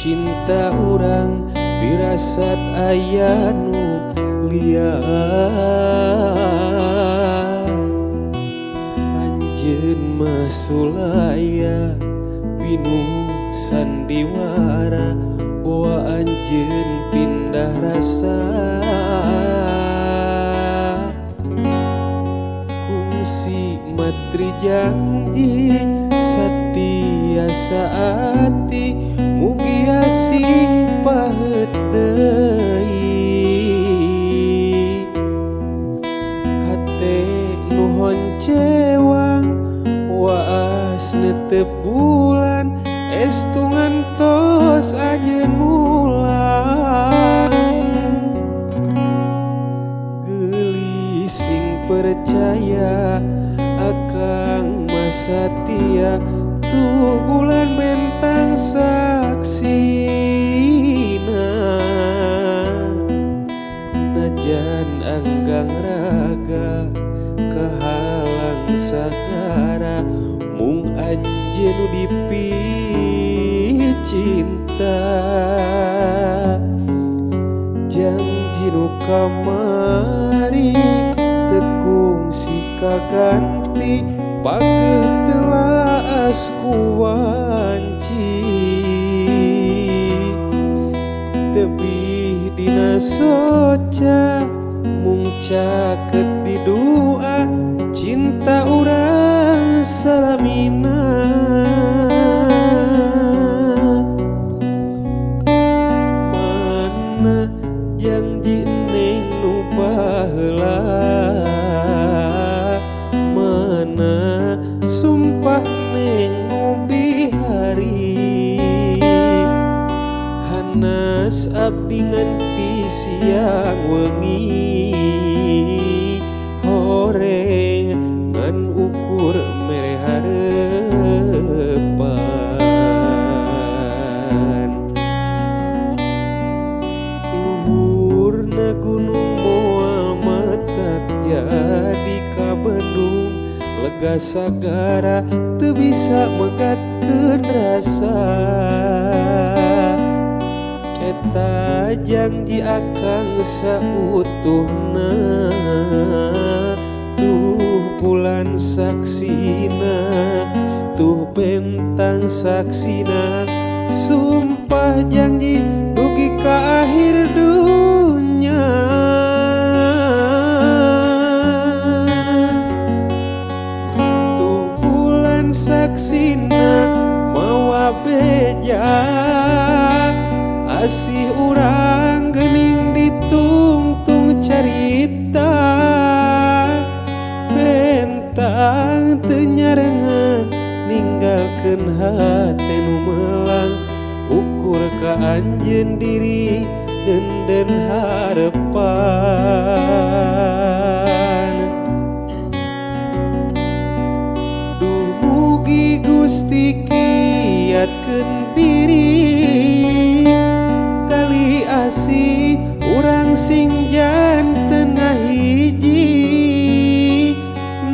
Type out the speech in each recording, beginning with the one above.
Cinta urang pirasat aya nu lian. Anjeun mah sulaya pinuh sandiwara, boa anjeun pindah rasa. Kungsi matri janji satia saati, mugia sing paheut deui. Hate nu honcewang waas netep bulan, estu ngantos anjeun mulang. Geulis sing percaya akang masatia, tuh bulan bentang saksina. Najan anggang raga kahalang sagara, mung anjeun nu dipicinta. Janji nu kamari teu kungsi kaganti, pageuh telaas ku wanci. Tebih dina soca mung caket di doa, cinta urang salamina. Mana janji neng nu baheula, mana sumpah neng nu bihari. Hanas abdi nganti siang wengi, horeng ngan ukur mere harepan. Luhurna gunung moal matak jadi kabendung, lega sagara teu bisa megatkeun rasa. Eta janji akang sautuhna, tuh bulan saksina, tuh bentang saksina. Sumpah janji dugi ka akhir dunya. Tuh bulan saksina mawa beja, asih urang geuning ditungtung carita. Bentang teu nyarengan ninggalkeun hate nu melang, ukur ka anjeun diri denden harepan. Duh mugi Gusti kiatkeun diri, tali asih urang sing janten ngahiji.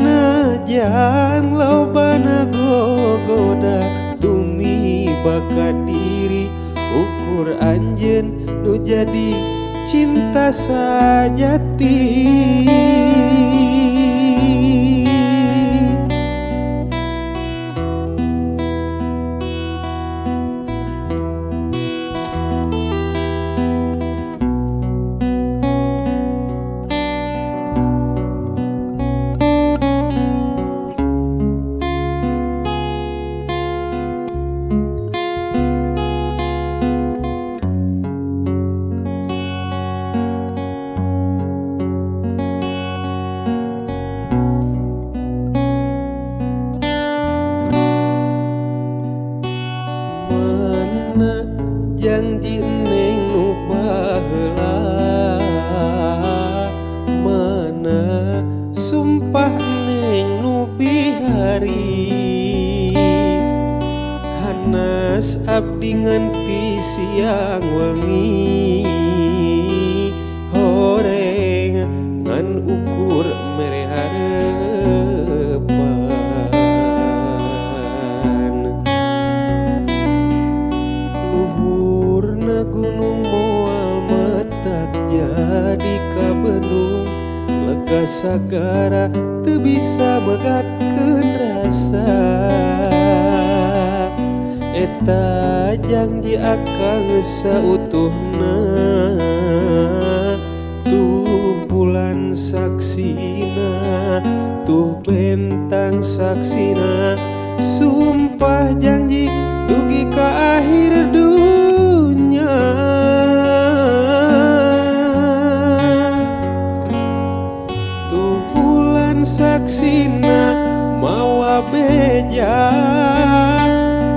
Najan lobana gogoda tumi bakat diri, ukur anjeun nu jadi cinta sajati. Mana janji neng nu baheula, mana sumpah neng nu bihari. Hanas abdi nganti siang wengi, horeng ngan ukur mere harepan. Boga sagara teu bisa megatkeun rasa. Eta janji akang sautuhna, tuh bulan saksina, tuh bentang saksina. Sumpah janji dugi ka akhir dunya. Tuh bulan saksina mawa beja,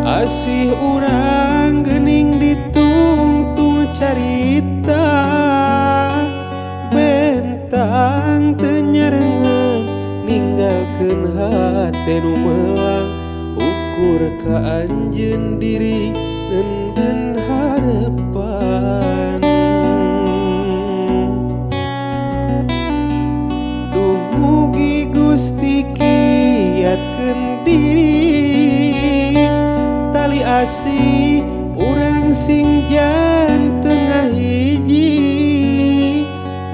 asih urang geuning ditungtung carita. Bentang teu nyarengan ninggalkeun hate nu melang, ukur ka anjeun diri neundeun harepan. Duh mugi Gusti kiatkeun diri, tali asih urang sing janten ngahiji.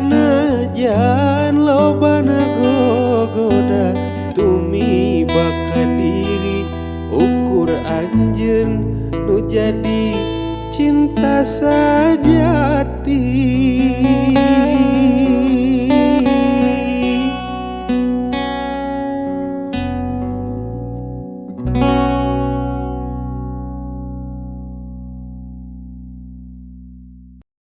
Najan lobana gogoda tumiba ka diri, ukur anjeun nu jadi cinta sajati.